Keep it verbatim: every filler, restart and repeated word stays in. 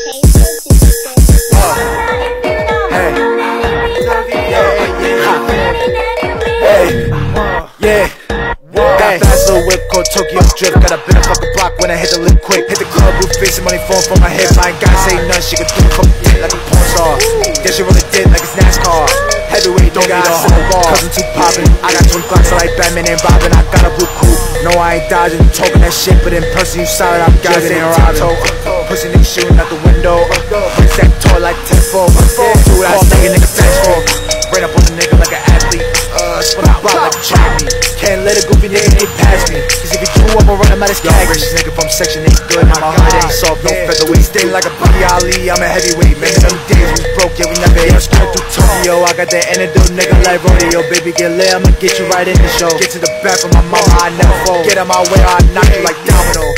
Hey. Yeah. Ha. Hey. Yeah. Got fast little whip called Tokyo Drift. Got a bit of fucking block when I hit the lip quick. Hit the club with face and money falling from my hip. I ain't gotta say nothing. She can do a fucking dick like a porn star. Yeah, she roll a dick like it's NASCAR. Heavyweight, don't need a whole bar. Cousin too poppin'. I got twenty blocks like Batman and Robin. I got a blue coupe. No, I ain't dodging. Talking that shit, but in person you solid. I'm driving and robbing. Pussy niggas shooting out the window. Pussy that tall like ten four. Do what I say, nigga, fast forward. Ran up on a nigga like an athlete. Uh, spun a block like a track meet. Can't let a goofy nigga get past me. Cause if he do, I'ma run him out his cash. Rich nigga from section eight, good. My heart ain't soft, no featherweight. Sting like a Buddy Ali, I'm a heavyweight. Remember them days we broke, yeah, we never ate. Scared through Tokyo, I got the antidote, nigga, like rodeo. Baby, get lit, I'ma get you right in the show. Get to the back of my mama, I never fold. Get out my way, I knock you like domino.